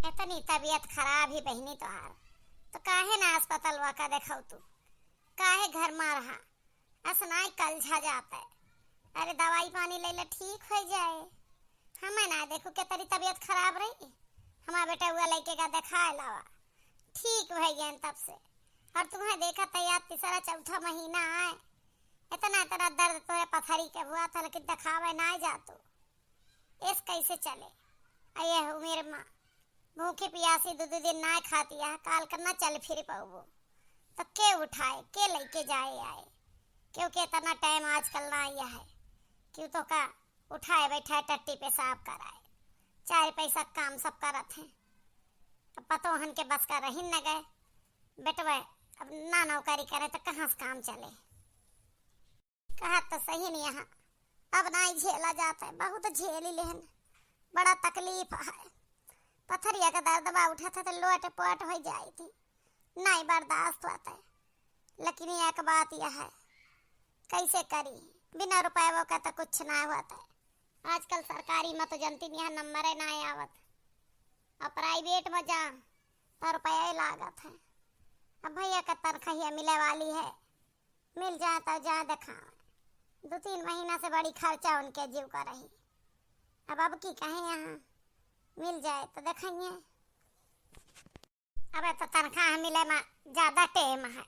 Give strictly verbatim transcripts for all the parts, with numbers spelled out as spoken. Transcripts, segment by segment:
इतनी तबीयत खराब ही बहिनी तोहार, तो काहे ना अस्पतालवा का देखाऊ तू? काहे घर मा रहा? अस नाई कलझा जात है। अरे दवाई पानी ले ले, ठीक होइ जाए। हमें ना देखू के तेरी तबीयत खराब रही, हमार बेटउआ लइके का देखाए लावा, ठीक होइ गए तब से। और तुम्हें देखा तो यार तीसरा चौथा महीना आए, इतना इतना दर्द तोरे पथरी के हुआ था, लेकिन देखावे ना जातू। एस कैसे चले? आ यह उम्र मा भूखी पियासी दू दू दिन ना खाती है, काल करना चल फिर पाऊबो। तो के उठाए, के लइके जाए आए? क्योंकि इतना टाइम आजकल ना आया है कि तो का उठाए बैठाए टट्टी पेशाब कराए। चार पैसा काम सब करत हैं। अब पतोहन के बस का रहिन न गए। बेटवा अब ना नौकरी करे तो कहाँ से काम चले? कहत तो सही नहीं यहाँ, अब नाई झेला जात है, बहुत झेली लेहन, बड़ा तकलीफ है। पथरिया का दर्दवा उठत है तो लोट पोट होइ जाई थी, नाई बर्दाश्त होत है। लेकिन एक बात यह है, कैसे करी, बिना रुपये का तो कुछ ना होत है। आजकल सरकारी में तो जनती नहीं है, नंबर है ना आवत, और प्राइवेट में जा तो रुपये लागत है। अब भैया का तनख्वाहिया मिले वाली है, मिल जाए तो जा देखावे। दो तीन महीना से बड़ी खर्चा उनके जीव का रही। अब अब की कहे यहाँ मिल जाए तो देखेंगे। अब तो तनख्वाह मिले मा ज्यादा टेम है।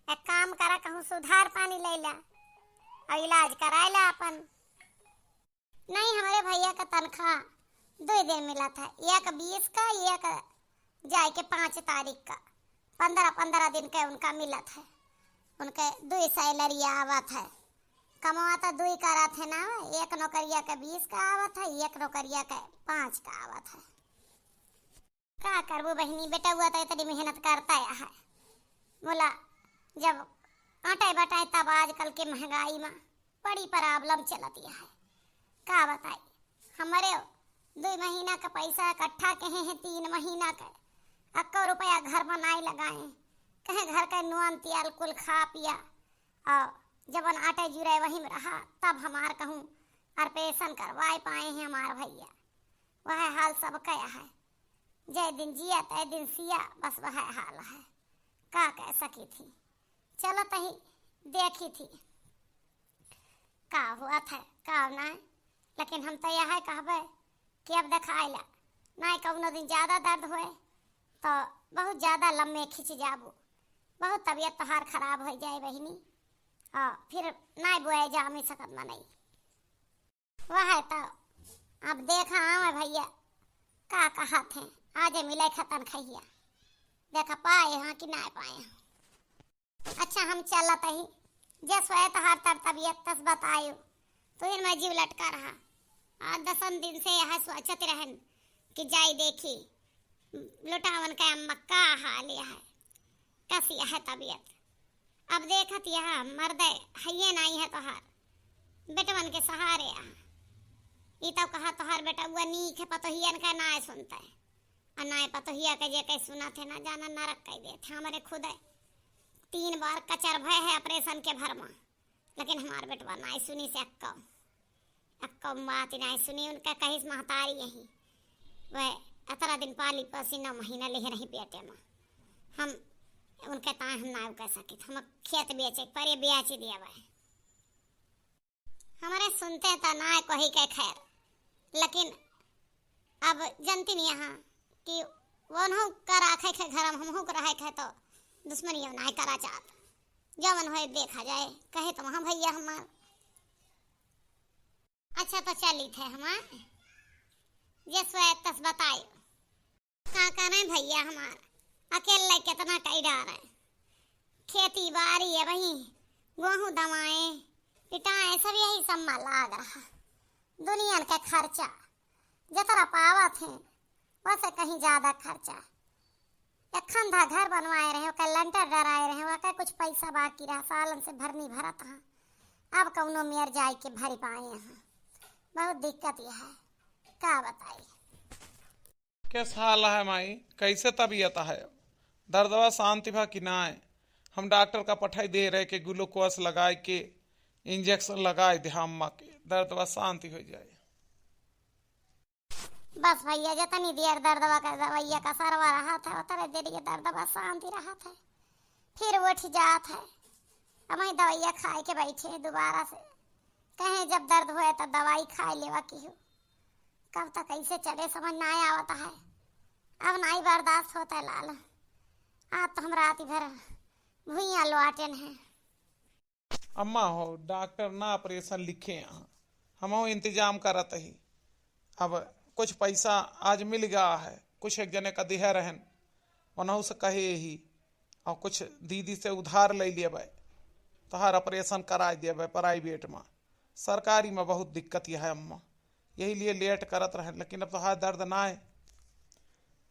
एक काम करा, कहूँ सुधार पानी ले ला और इलाज कराए ला अपन। नहीं, हमरे भैया का तनख्वाह दो दिन मिलत है, एक बीस का, एक जाए के पाँच तारीख का, पन्द्रह पन्द्रह दिन के उनका मिलत है, उनके दुई सैलरी आवत है। कमवा तो दुई करत है ना, एक नौकरिया के बीस का आवत है, एक नौकरिया के पाँच का आवत है। का करबू बहिनी, बेटउआ तो इतनी मेहनत करता है। मोला जब आटे बटाए तब आजकल के महंगाई मा बड़ी problem चलत है। का बताई, हमरे दुई महीना का पैसा इकट्ठा कहे हैं, तीन महीना का, अक्को रुपया घर मा नाई लगाए, कहे घर का नून तेल कुल खा पिया, और जबन आटे जुरे वही में रहा, तब हमार कहूँ operation करवाए पाए हैं हमार भैया। वह हाल सबका है, जय दिन जिया तय दिन सिया, बस वह हाल है। का कह सकी थी, चलत ही देखी थी का हुआ था का ना। लेकिन हम तो यह कहबे कि अब देखाइला, ना कौनो दिन ज्यादा दर्द होए तो बहुत ज्यादा लम्बे खिंच जाबू, बहुत तबीयत तोहार खराब हो जाए बहिनी, और फिर ना बोए जामी सकत मनई। वह तो अब देखा आवे भैया का कहत हैं, आज मिले खतन खैया, देखा पाए हाँ कि ना पाए हाँ। अच्छा, हम चलत ही, जस वह तोहार तर तबीयत तस बतायो, तो इन मैं जीव लटका रहा। आज दसन दिन से यह सोचत रहन कि जाई देखी लुटावन का अम्मा का हाल यह है, कसी है तबीयत। अब देखत यह मर्दे हइये नाई है तोहार, बेटवन के सहारे आ। ई तो कहा तोहार बेटउआ नीक है, पतोहियन का नाय सुनता है। आ नाय पतोहिया के जे कहीं सुना थे ना जाना नरक कह दे थे। हमरे खुद है तीन बार कचर भय है operation के भर में, लेकिन हमार बेटवा नाय सुनी से अक्का। अब कम बात नाय सुनी, उनका कहिस महतारी यही। वह अतरा दिन पाली पोसी, नौ महीना लेहे रही पेटे में। हम उनके ताय हम नाय कह सकित, हम खेत बेचे पर ये बेच दिया वह। हमरे सुनते तो नाय कोही के खैर, लेकिन अब जनती नहीं यहाँ कि वनहु का राखे खे घर में, हमहू का रहे खे तो दुश्मनी अब नाय करा चाहत। जवन होए देखा जाए, कहे तो वहाँ भैया हमार। अच्छा तो चलित है हमार, जस वह तस बताए। का करें भैया हमार, अकेले कितना कई डारे, खेती बाड़ी है वही, गेहूं दवाए, पिटाए, सब यही सब में लाग रहा। दुनिया के खर्चा जतरा पावत हैं, वसे कहीं ज्यादा खर्चा। एक खंधा घर बनवाए रहे, ओकर लंटर डराए रहे, ओकर कुछ पैसा बाकी रहा, सालन से भरनी भरत हाँ। अब कौनो मेर जाए के भर पाए हाँ। बहुत दिक्कत यह है, का बताई। कैसा हाल है माई, कैसे तबीयत है? दर्दवा शांति भा कि नाय? हम डॉक्टर का पठाई दे रहे के glucose लगाए के injection लगाए दे अम्मा के, दर्दवा शांति हो जाए। बस भइया, जतनी देर दर्दवा का दवइया का सरवा रहत है, उतरे देर ये दर्दवा शांति रहत है, फिर उठ जात है। अब वही दवइया खाए के बैठे दोबारा से, कहे जब दर्द होए तो दवाई खाए लेवा की हो। कब तक ऐसे चले, समझ ना आवत है, अब नाई बर्दाश्त होता है लाल। आज तो हम रात भर भुइयां लोटेन है। अम्मा हो, डॉक्टर ना ऑपरेशन लिखे हैं, हमहू इंतजाम करत ही। अब कुछ पैसा आज मिल गया है, कुछ एक जने का दिहे रहन, उनहू से कहे ही, और कुछ दीदी से उधार ले लेबै, तोहार ऑपरेशन कराए देबै प्राइवेट में। सरकारी में बहुत दिक्कत यह है अम्मा, यही लिए लेट करत रहन, लेकिन अब तोहार दर्द ना है,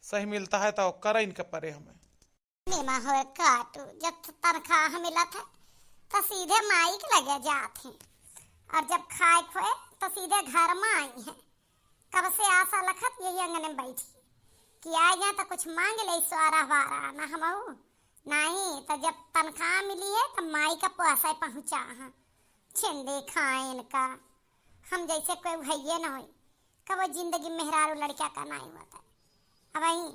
सही मिलता है तो करे इनके परे हमें। निमा होए काटू, जब तनख्वाह मिलत है, तो सीधे माई के लगे जात हैं, और जब खाए खोए, तो सीधे घर में आई हैं। कब से आशा लखत यही अंगने में बैठी, कि आ जाए तो कुछ मांग ले, स्वारा वारा ना हमहू। नहीं, तो जब तनख्वाह मिली है, तो माई का पैसा पहुँचा हाँ। छिंडी खाए इनका, हम जैसे कोई भइये न होई। कबो जिंदगी मेहरारू लड़का का नाई होता। अब वही,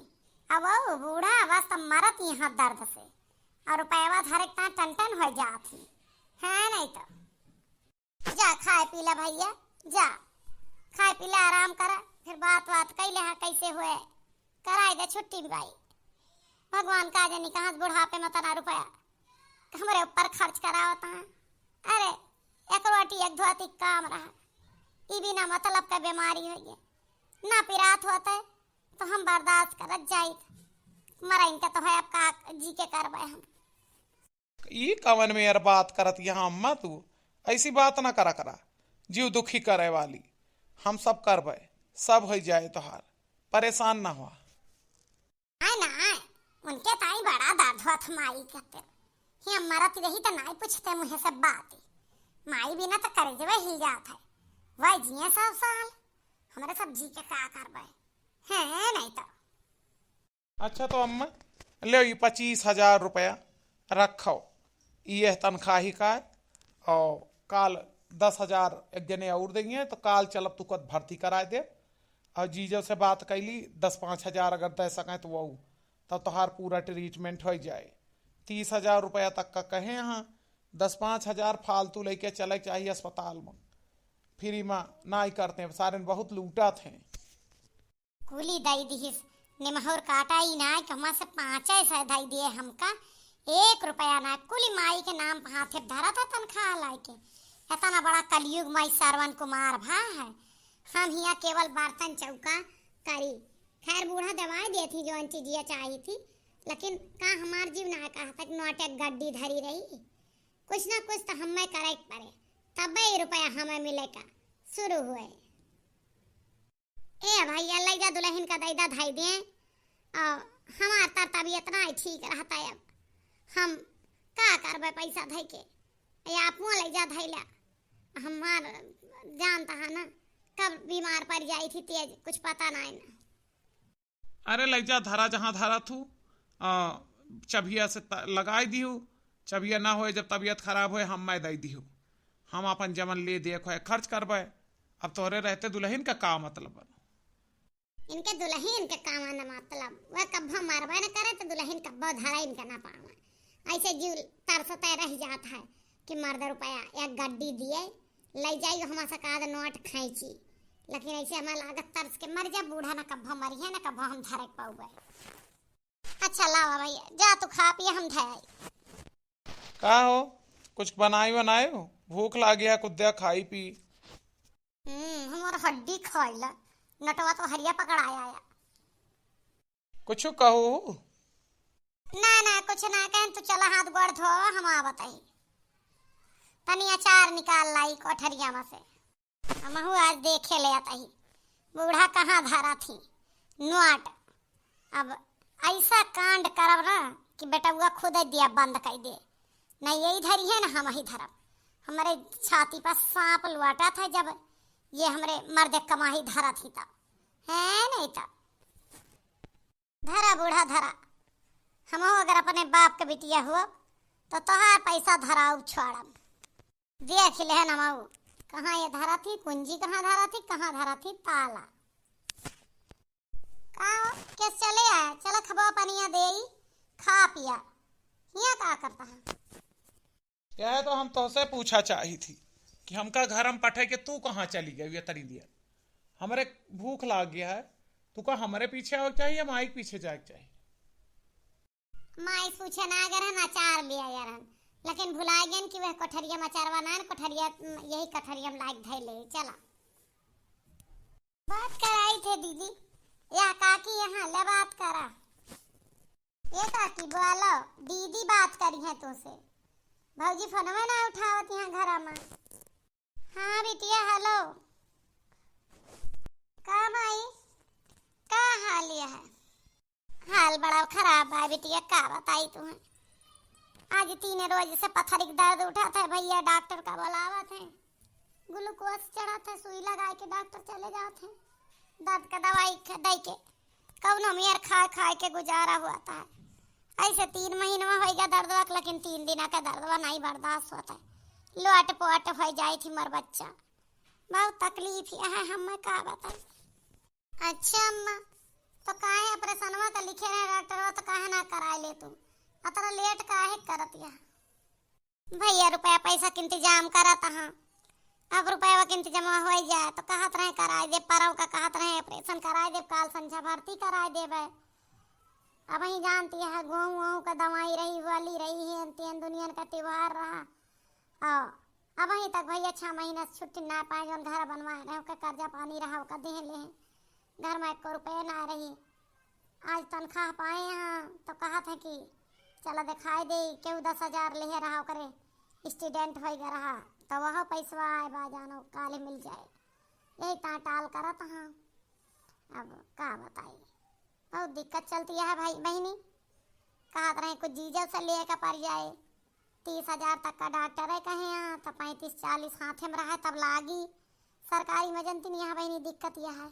अब वो बूढ़ा बस तो मरत यहाँ दर्द से, और रुपयवा धरे के टन टन हो जात ही, है नहीं तो। जा खाए पी ला भइया, जा खाए पी ला, आराम करा, फिर बात बात कैले हाँ कैसे हुए, कराई दे छुट्टी बाई। भगवान का जानी कहाँ से बुढ़ापे में तना रुपया हमरे ऊपर खर्च करावत हैं। अरे, एक रोटी एक धोती काम रहा, ई बिना मतलब का बीमारी होइए, ना पिरात होते तो हम बर्दाश्त करत जाइत, मरा इनका तो है, अब का जी के करबे हम। ई कवन में यार बात करत यहाँ अम्मा, तू ऐसी बात ना करा करा, जीव दुखी करे वाली। हम सब करबे, सब हो जाए तोहार, परेशान ना हुआ। आए ना आए, उनके ताई बड़ा दर्द होत माई कहते। हिया मरत रही तो नाई पूछते मुँहे से बात। माई बिना तो करेजवे हिल जात है। वह जिए सब साल, हमरे सब जी के का करबे? हैं नहीं तो। अच्छा तो अम्मा, ले ई पच्चीस हजार रुपया रखो, ई यह तनख्वाही का है, और काल दस हजार एक जने और देंगे, तो काल चलब तू कद भर्ती कराए दे, और जीजो से बात कैली, दस पाँच हजार अगर दे सकें तो वो, तब तोहार पूरा ट्रीटमेंट हो जाए। तीस हजार रुपया तक का कहे हैं, दस पाँच हजार फालतू लेके चले चाहिए अस्पताल में, फ्री में ना ही करते हैं, सारे बहुत लूटत हैं। कुली दई दिहिस, निमहौर काटा ही ना, कहवा से पाँचे सौ दई दिए हमका, एक रुपया ना, कुली माई के नाम पे हाथे धरत है तनख्वाह लाइके। इतना बड़ा कलयुग माई श्रवण कुमार भा है, हम हिया केवल बर्तन चौका करी। खैर, बूढ़ा दवाई देत ही, जौन चीजिया चाही थी, लेकिन का हमार जीव ना कहत है कि नोटे गड्डी धरी रही। कुछ ना कुछ तो हमें करे के पड़े, तबे ई रुपया हमें मिले का शुरू हुए। ए भइया, लइ जा दुलहिन का दइदा धइ दे। आ, हमार तर तबियत नाहीं ठीक रहत है, अब हम का करबे पैसा धइ के? ए, आप हुआँ लइ जा धइ ला। हमार जानत हा ना, कब बीमार पड़ जाई थी तेज, कुछ पता नाहीं ना। अरे लइ जा, धरा जहाँ धरा थू, आ, चबिया से त-, लगाई दिहू। चबिया ना होए, जब तबियत खराब होए, हम मैं दइ दिहू। हम अपन जमन ले दे खोए खर्च करबे। अब तोहरे रहते दुलहिन का का मतलब बा? इनके दुलहिन के का ना मतलब, वह कब्बो मरबे न करे तो दुलहिन कब्बो धरा इनके ना पावे। ऐसे जीव तरसते रह जात है कि मर्द रुपया एक गड्डी दिए, लइ जाई हमार से का नोट खैंची, लेकिन ऐसे हमें लागत तरस के मर जा, बूढ़ा ना कब्बो मरिहे ना कब्बो हम धरे के पउबे। अच्छा लावा भइया, जा तू खा पिया, हम धरे आई। का हो, कुछ बनाई बनाए हो? भूख लागी है, कुछ दे खाई पी। हम्म, हमार हड्डी खाइला, नटवा तो हरिया पकड़ाया आया। कुछ कहू? ना ना, कुछ ना कहन, तू चला हाथ गोड़ धोवा, हम आवत ही। तनी अचार निकाल लाई कोठरिया में से। हमहू आज देखे ले आत ही, बूढ़ा कहाँ धरा थी नोट। अब ऐसा कांड करब ना कि बेटउआ खुदे दिया बंद कइ दे। ना यही धरी है ना हम ही धरब। हमरे छाती पर सांप लोटत है जब ये हमरे मर्दे कमाही धरत ही तब। है नहीं तब। धरा बूढ़ा धरा, हमहू अगर अपने बाप के बिटिया हुआ तो तोहार पैसा धराऊ छोड़ब। देख लेहन हमहू, कहाँ ये धरा थी, कुंजी कहाँ धरा थी, कहाँ धरा थी ताला। का हो, केस चले आया? चला खबा पनिया देई, खा पिया। हियाँ का करता है? यह तो हम तोहसे पूछा चाही थी कि हमका घर में पठे के तू कहाँ चली गई ये तनी दिया? हमरे भूख लाग गया है, तू का हमरे पीछे आवे के चाही या माई के पीछे जाए के चाही? माई से पूछे ना गए रहन, अचार ले आया रहन, लेकिन भुला गए कि वह कोठरिया में अचारवा ना है, कोठरिया, यही कोठरिया में लाग धैले। चला। बात कराई थे दीदी, या काकी यहाँ ले बात करा। ये काकी बोलो, दीदी बात करी है तुमसे। भौजी फोनवा ना उठावत यहाँ घर में। हाँ बिटिया, हेलो। का माई, का हाल यह है? हाल बड़ा खराब बा बिटिया, का बताई तुम्हें। आज तीन रोज से पथरी के दर्द उठत है भैया, डॉक्टर का बुलावत है, ग्लूकोज चढ़त है, सुई लगाए के डॉक्टर चले जात है, दर्द का दवाई ख-, दे के कौनो मेर खाए खाए के गुजारा हुआ था। ऐसे तीन महीनवा होइ गया दर्दवा के, लेकिन तीन दिना का दर्दवा नहीं बर्दाश्त होता है, लोट पोट हो जाई थी मोर बच्चा, बहुत तकलीफ है, हम मैं का बताई। अच्छा अम्मा, तो काहे ऑपरेशनवा का लिखे रहे डॉक्टरवा, तो काहे ना कराए ले तू? अतरा लेट काहे करत या? भैया रुपया पैसा के इंतजाम करत हाँ, अब रुपया के इंतजाम हो जाए तो कहत रहे कराए दे, परव का कहत रहे ऑपरेशन कराए दे, काल संझा भर्ती कराए देबे। अब ही जानती है, गेहूँ वहूँ का दवाई रही, होली रही है, तेन दुनियन का त्योहार रहा। और अबहीं तक भैया छह महीना से छुट्टी ना पाए, जौन घर बनवाए रहे, ओकर कर्जा पानी रहा, ओकर देह ले। घर में एको रुपया ना रही। आज तनख्वाह पाए हैं, तो कहत हैं कि चला दिखाई दे, केहू दस हजार लेहे रहा, ओकरे एक्सीडेंट होइ गया रहा, तो वह पैसवा आए बा, जानो काले मिल जाए। यही ताटाल करत हाँ, अब का बताई। बहुत दिक्कत चलती है भाई बहिनी। कहत रहे कुछ जीजो से लेके पड़ जाए, तीस हजार तक का डॉक्टर है कहे यहाँ, तो पैंतीस चालीस हाथे में रहे तब लागी। सरकारी में जनती नहीं है बहिनी, दिक्कत यह है।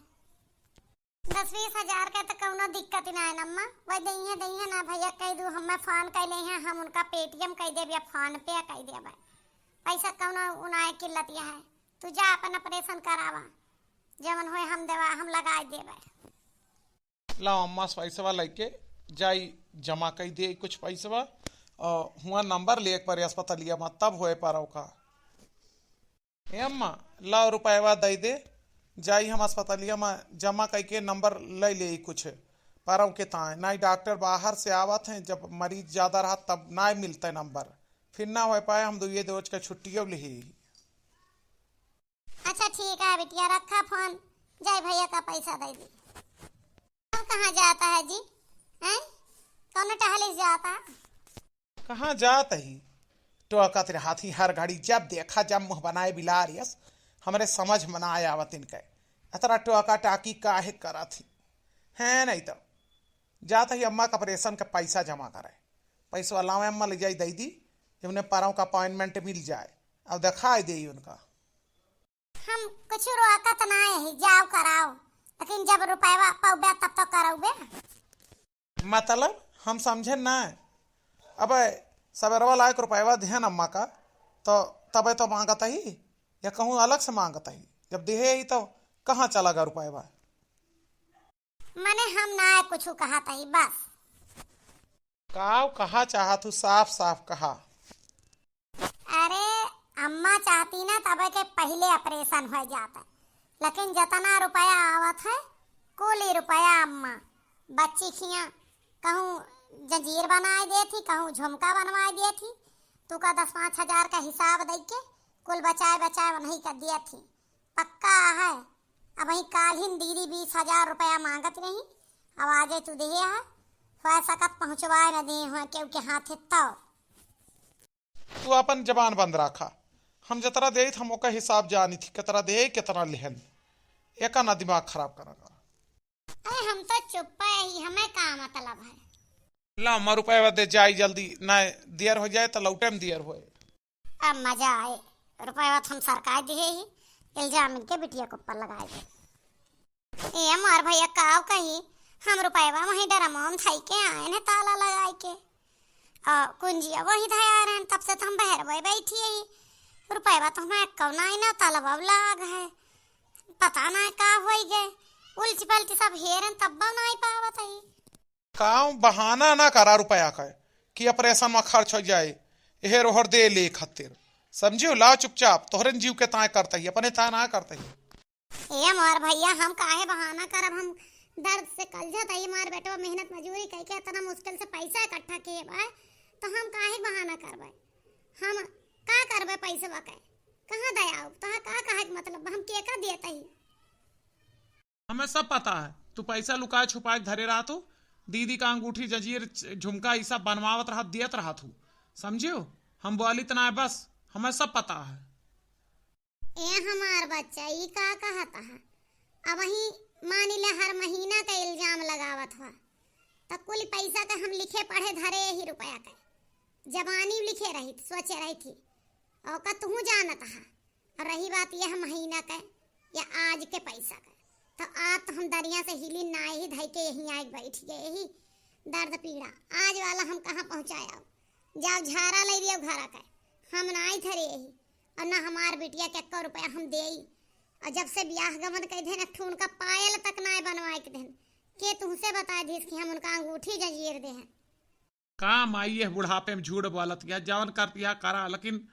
दस बीस हजार का तो कौनो दिक्कत ही ना है अम्मा, वही दइहे दइहे ना भैया, कह दू हम मैं फोन कैले हैं, हम उनका पेटीएम कह देब या फोन पे कह देब, पैसा कौनो उनाए किल्लत यह है। तू जा अपन ऑपरेशन करावा, जवन होए हम देवा, हम लगाए देबे। लाओ अम्मा से पैसवा लेके जाई जमा कई दे कुछ पैसवा, और हुआ नंबर ले एक बार अस्पतालिया में तब होए पारो का। ए अम्मा, लाओ रुपयवा दे दे, जाई हम अस्पतालिया में जमा कई के नंबर ले ले कुछ पारो के ताए। नाई डॉक्टर बाहर से आवत हैं, जब मरीज ज्यादा रहा तब नाई मिलते नंबर, फिर ना हो पाए हम दुए रोज का छुट्टियों ले ही। अच्छा ठीक है बिटिया, रखा फोन, जाई भैया का पैसा दे दी। अब कहाँ जाता है जी? हैं? कौन टहले जाता? कहाँ जात ही? टोकत रहत ही हर घड़ी, जब देखा जब मुँह बनाए बिलार यस। हमरे समझ में ना आवत इनके, अतरा टोका टाकी काहे करत ही? हैं नहीं तो जात ही अम्मा का ऑपरेशन का पैसा जमा करे। पैसवा लावे अम्मा ले जाई दे दी, जब उन्हें पाराओं का अपॉइंटमेंट मिल जाए, अब दिखाई दे उनका। हम कुछ रोकत ना है, जाओ कराओ, लेकिन जब रुपयवा पौबे तब तो करौबे। मतलब हम समझे ना। अब सवेरवा लायक रुपयवा देहन अम्मा का, तो तबे तो मांगत ही, या कहूँ अलग से मांगत ही? जब देहे ही तो कहाँ चला गा रुपयवा? मने हम ना कुछ कहत ही बस। काव कहा चाहत हूँ, साफ साफ कहा। अरे अम्मा चाहती ना तबे के पहिले ऑपरेशन हो जाता, लेकिन जतना रुपया आवत है कुल ही रुपया अम्मा बच्ची खिया कहूँ जंजीर बनाए दे थी, कहूँ झुमका बनवाए दे थी, तू का दस पाँच हजार का हिसाब दे के कुल बचाए बचाए वही कर दिया थी। पक्का है, अब वही काल ही दीदी बीस हजार रुपया मांगत रही, अब आजे तू दे है, हो सकत पहुँचवाए न दे हो क्योंकि हाथ है तो। तू अपन जबान बंद रखा। हम जतरा देइत हम ओकर हिसाब जानी थी, केतरा दे, केतना लेहन। एका ना दिमाग खराब करा कर। अरे हम तो चुप्पा ही, हमें का मतलब है? ला, अम्मा रुपया दे जाई जल्दी, ना दियर हो जाए तो लौटे में दियर होए। अब मजा आए, रुपया तो हम सरकार दिए ही, इल्जाम इनके बिटिया के ऊपर लगाए दे। ए हमार भैया काव कही, हम रुपयवा वहीं डरमवा में धई के आए न ताला लगाए के। आ कुंजिया वहीं धया रहन, तब से तो हम बहरवे बैठी ही। रुपयवा तो हमारे कौना ही ना ताला बाबू लाग है। पता ना का होई गए। उल्टी पल्टी सब हेरन तब्बा नाई पावत ही। काम बहाना ना करा रुपया का कि ऑपरेशन में खर्च हो जाए, एहर ओहर दे ले खातिर। समझियो, लाओ चुपचाप, तोहरे जीव के ताए करता ही, अपने ताए ना करता ही। ए हमार भैया, हम काहे बहाना करब? हम दर्द से कलजत हई, हमार बेटवा मेहनत मजूरी कइके इतना मुश्किल से पैसा इकट्ठा किए बा, तो हम काहे बहाना करबे? हम का करबे पैसवा के? कहाँ दे आउब? तोहा का कहे के मतलब बा? हम के का देत हई? हमें सब पता है, तू पैसा लुकाए छुपाए के धरे रहत हो, दीदी का अंगूठी, जंजीर, झुमका, ई सब बनवावत रहत, दियत रहत हो, समझियो? हम बोली त ना, बस हमें सब पता है। ए हमार बच्चा, ई का कहत है? अबहीं मानी ले हर महीना का इल्जाम लगावत हुआ, त कुल पैसा का हम लिखे पढ़े धरे ही रुपया के, जबानी लिखे रही, सोचे रही थी, और का तू जानत है। और रही बात यह महीना के या आज के पैसा के, तो आज तो हम दरिया से हिली ना ही धई के यहीं आए बैठ गए ही। दर्द पीड़ा आज वाला हम कहाँ पहुँचाया? जाओ झारा ले लियो घरा के, हम ना आई धरे ही। और ना हमार बिटिया के एको रुपया हम देई। और जब से ब्याह गमन कइ देन, एक ठो उनका पायल तक नाय बनवाए के देन। के तुमसे बताए दिस कि हम उनका अंगूठी जंजीर देहन? का माई यह बुढ़ापे में झूठ बोलत या? जवन करतिया करा, लेकिन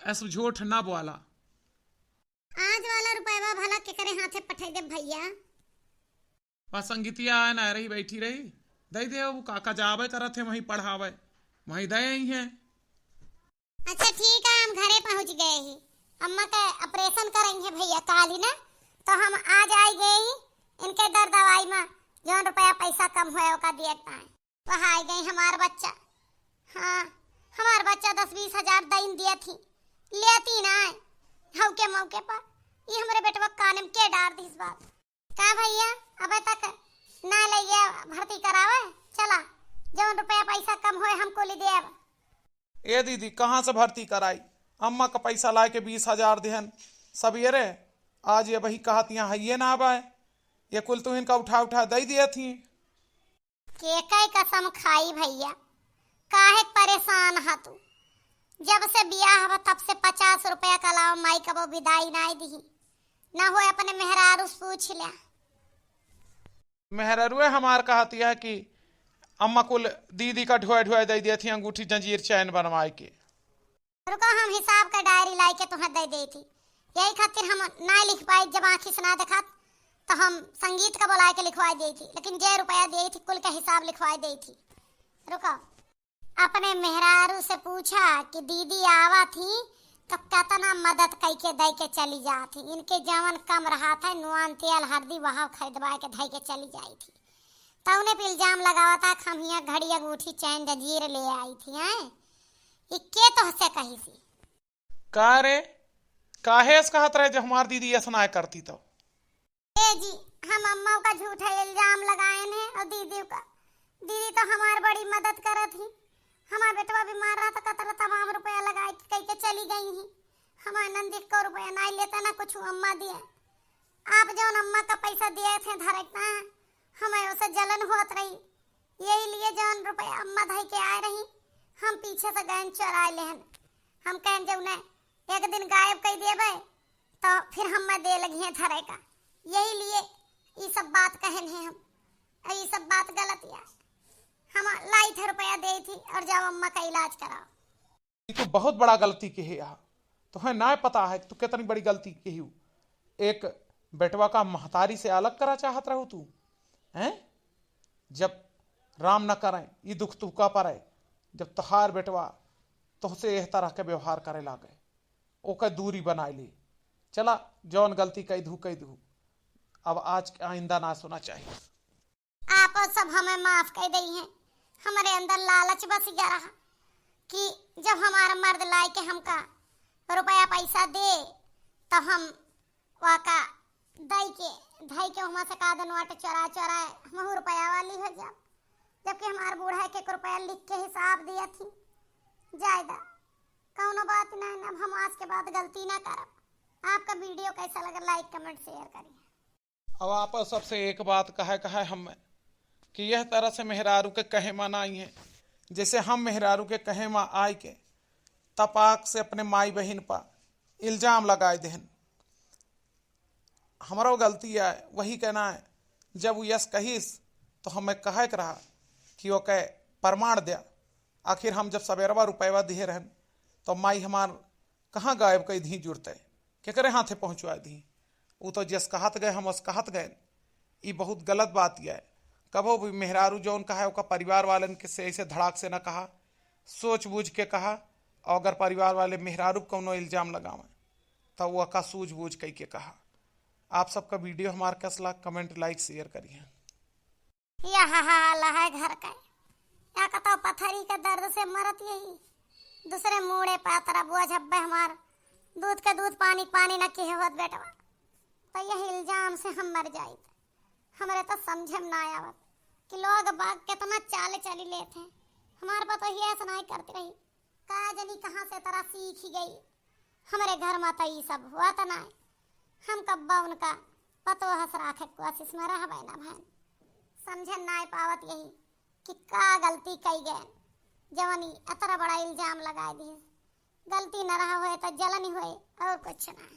ऐसे झूठ ना बोला। आज वाला रुपया भला केकरे हाथे पठाई दे भैया? बस संगीतिया आए ना रही, बैठी रही, दे दे, वो काका जावे करत है वहीं पढ़ावे, वहीं दे आई है। अच्छा ठीक है, हम घरे पहुँच गए ही। अम्मा के ऑपरेशन करेंगे भैया काली ना, तो हम आज आई गए ही। इनके दर दवाई में जौन रुपया पैसा कम होए ओका दिए ताए। वह आई गई हमार बच्चा। हाँ, हमार बच्चा दस बीस हजार दइन दिए थी, लेती ना आए। हऊ के मौके पर ये हमरे बेटवा काने में के डार दिस बात। का भैया, अबे तक ना लइया भर्ती करावे? चला, जौन रुपया पैसा कम होए, हम कुली देब। ए दीदी, कहाँ से भर्ती कराई? अम्मा का पैसा लाए के बीस हजार देहन सबेरे, आज ये वही कहत यहाँ हइये ना आवे, ये कुल तू इनका उठा उठा दे दिए थी। के कई कसम खाई भैया, काहे परेशान हा तू? जब से बियाह बा तब से पचास रुपया के अलावा माई कबो विदाई नाई दिही। ना होए अपने मेहरारू से पूछ ल्या। मेहरारुए हमार कहतिया कि अम्मा कुल दीदी का ढोए ढोए दे दिए थी अंगूठी जंजीर चैन बनवाए के। रुको, हम हिसाब का डायरी लाई के तुहें दे दे थी। यही खातिर हम ना लिख पाई, जब आँखी से ना देखत तो हम संगीत का बुलाए के लिखवाई दे थी, लेकिन जे रुपया दे थी कुल का हिसाब लिखवाई दे थी। रुको, अपने मेहरारू से पूछा कि दीदी आवा थी तो कितना मदद कई के दे के चली जात ही। इनके जवन कम रहा था, नून, तेल, हरदी, वहाँ खरीदवाए के धई के चली जाई थी। तौने पे इल्जाम लगावा था कि हम हियाँ घड़ी, अंगूठी, चैन, जंजीर ले आई थी, हैं? ई के तोहसे कही सी? का रे, काहे ऐस कहत रहे जब हमार दीदी ऐसा ना करती तो? ए जी, हम अम्मा का झूठा इल्जाम लगाएन है और दीदी का, दीदी तो हमार बड़ी मदद करत ही। हमार बेटवा बीमार रहा तो कतरा तमाम रुपया लगाए के कई के चली गई ही। हमार नंदी को रुपया ना लेता ना कुछ अम्मा दिए। आप जौन अम्मा का पैसा दिए थे धरे ना, हमें उसे जलन होत रही, यही लिए जौन रुपया अम्मा धई के आए रही, हम पीछे से गए चोराए लेहन। हम कहन जौने एक दिन गायब कई देबे तो फिर हमें दे लगी है धरे का, यही लिए ई सब बात कहन है हम। और ई सब बात गलत या, हम लाई थे रुपया दे थी और जाओ अम्मा का इलाज कराओ। ई तो बहुत बड़ा गलती किहे हा। तोहे नाय पता है कि तू कितनी बड़ी गलती किही हू। एक बेटवा का महतारी से अलग करा चाहत रहू तू, हैं? जब राम न करें, ई दुख तुहका परे, जब तोहार बेटवा तोहसे एह तरह के व्यवहार करे लागे, ओके दूरी बनाए ली। चला, जौन गलती कई दू, कई दू, अब आज के आइंदा ना सोना चाहिए। आपो सब हमें माफ कई दई हैं। हमरे अंदर लालच बस गया रहा कि जब हमारा मर्द लाए के हमका रुपया पैसा दे, तो हम वाका दई के, धई के वहाँ से का दे नोट चोरा चोरा हमहू रुपया वाली हो जाब, जबकि हमार बूढ़ा एक एक रुपया लिख के हिसाब दिया थी। जायदा, कौनो बात नहीं, अब हम आज के बाद गलती ना करब। आपका वीडियो कैसा लगा, like, comment, share करिए। अब आप सबसे एक बात कहे, कहे हम कि यह तरह से मेहरारू के कहे मा नाई है। जैसे हम मेहरारू के कहे मा आए के तपाक से अपने माई बहिन पर इल्जाम लगाए देहन। हमरो गलती है, वही कहना है, जब उ यस कहिस, तो हमें कहे के रहा कि ओके प्रमाण द्या। आखिर हम जब सबेरवा रुपयवा दिहे रहन, तो माई हमार कहाँ गायब कई दी जुड़ते, केकरे हाथे पहुँचवा दी? उ तो जस कहत गए, हम ओस कहत गए। ई बहुत गलत बात यह है। कबो भी मेहरारू जौन कहा है, ओका परिवार वालन के से ऐसे धड़ाक से ना कहा, सोच बूझ के कहा। और अगर परिवार वाले मेहरारू पे कौनो इल्जाम लगावें, तो वो का सूझबूझ कई के कहा। आप सबका वीडियो हमार कसला, comment, like, share करिए। यह हाल है घर का, या कतो पथरी के दर्द से मरत यही। दूसरे मूड़े पातरा बोझ हब्बे हमार, दूध के दूध, पानी के पानी न किहे होत बेटवा। तो यह इल्जाम से हम मर जाइत। हमरे तो समझे में ना आवत कि लोग बाग कितना चाल चली लेत हैं। हमार पतोहिया ऐसा नहीं करती रही, का जनी कहाँ से तरह सीख गई। हमरे घर में तो ई सब हुआ तो ना। हम कब्बा उनका पतोह से राखे के कोशिश में रहबे ना भैन। समझे ना पावत यही कि का गलती कई गए, जवन ई अतरा बड़ा इल्जाम लगाए दिए। गलती न रहा होए तो जलन ही होए, और कुछ ना।